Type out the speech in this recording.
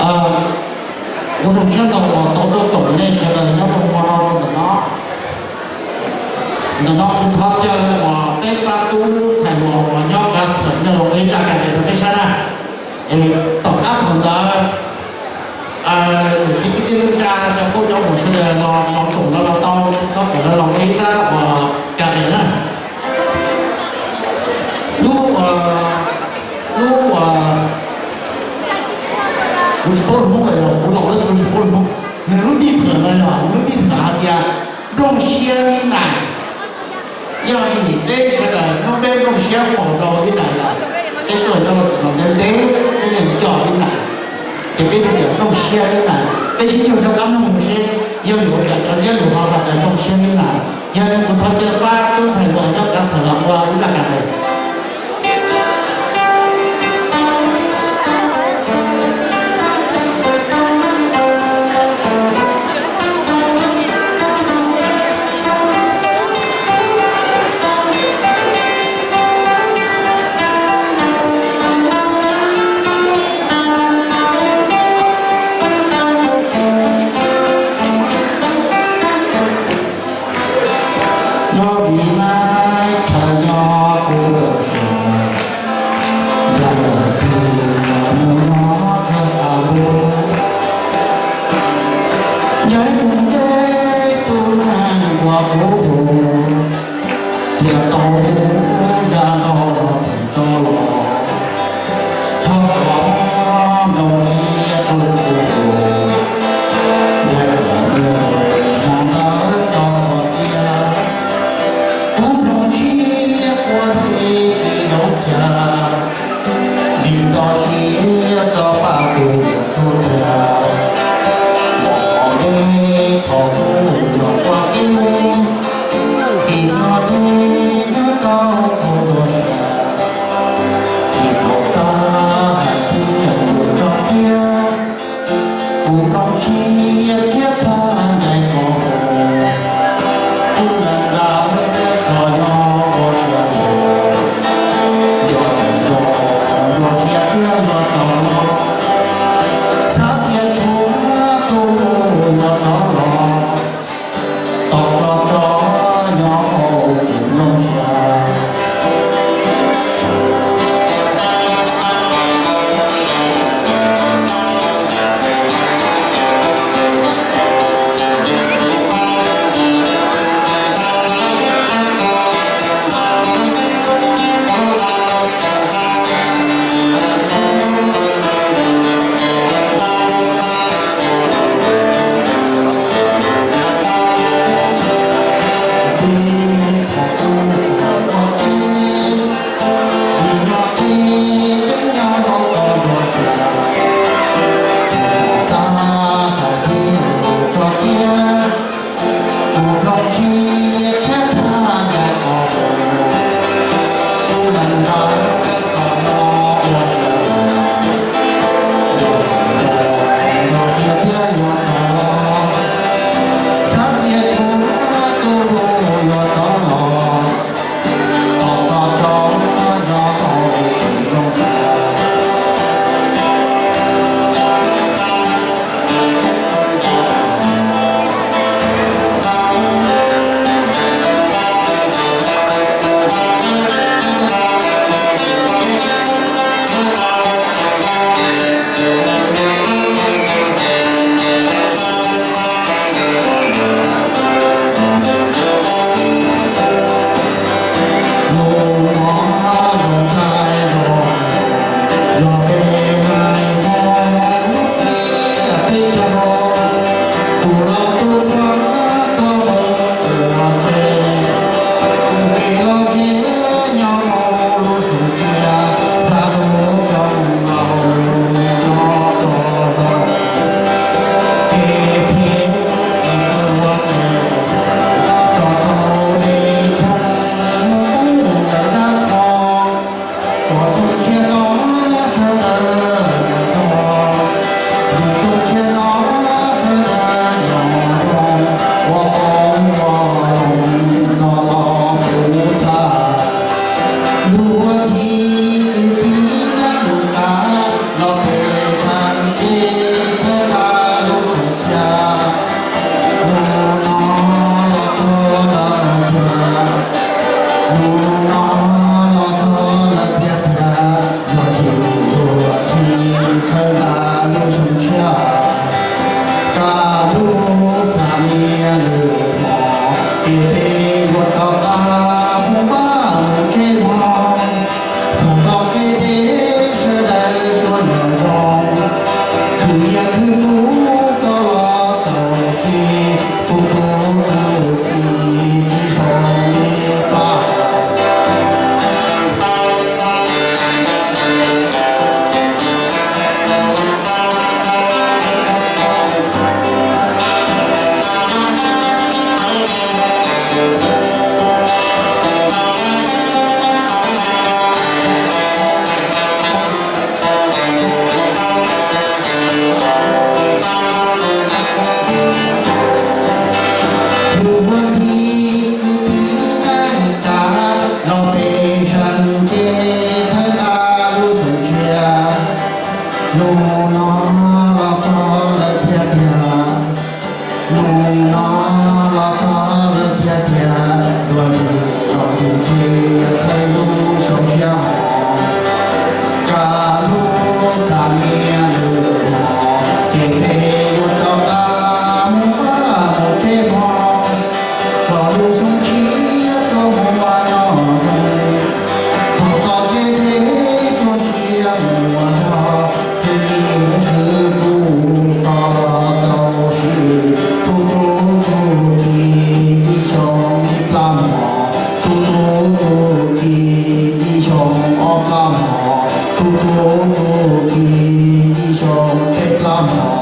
Kuv zoo siab ntau uas tau tuaj koom nej sawv daws nyob rau hmo no rau ntawm no. Ntawm no kuv thov caw uas peb pab tub ntxhais hluas uas nyob kav xeem Nyab Laj ib raj kas tes rau peb saib na. Es tom qab thaum ntawd, niam txiv kwv tij neej tsa cov phooj cov ywg sawv daws los los koom los los tau, tsis txhob koom los los ib raj uas kas tes na. Lub, lub, kuv tsis paub lus Hmoob lawm, kuv laus lawm kuv tsis paub lus Hmoob. Nws lub tij thwm no yog lub tij thwm hais tias nplooj siab vib nais. Yog li peb sawv daws nyob peb nplooj siab faus rau vib nais lawm, peb tuaj nyob rau tom ntev ntev peb yeej coj vib nais, ces peb thiaj tias nplooj siab vib nais. Peb sib cog sab qab mloog seb yog yuav ua cas cov ntsiab lus ho hais tias nplooj siab vib nais. Yog li kuv thov caw pab tub ntxhais hluas nyob kav xeem los ua ib raj kas tes. Nyob vim nais thawm nyob kuv Nus no los txog lawm thiab tiag, nus no los txog lawm thiab tiag, dua ntxhi los ntxhi thiab txhawj lub xyoo siab hos. Tsa lub xav nias lwm hmo, ces peb yuav rov qab mus pab mus peb hmo. Txog lub xyoo tshiab txoj hmoo mas nyob zoo, thaum txoj kev deb tsuas sia mus ua zog, ces niam xwb kuj tau los txaus siab. Tub tub tug kis ib xyoo tsib plab hmo, tub tub tug kis ib xyoo ob plab hmo, tub tub tug kis ib xyoo peb plab hmo,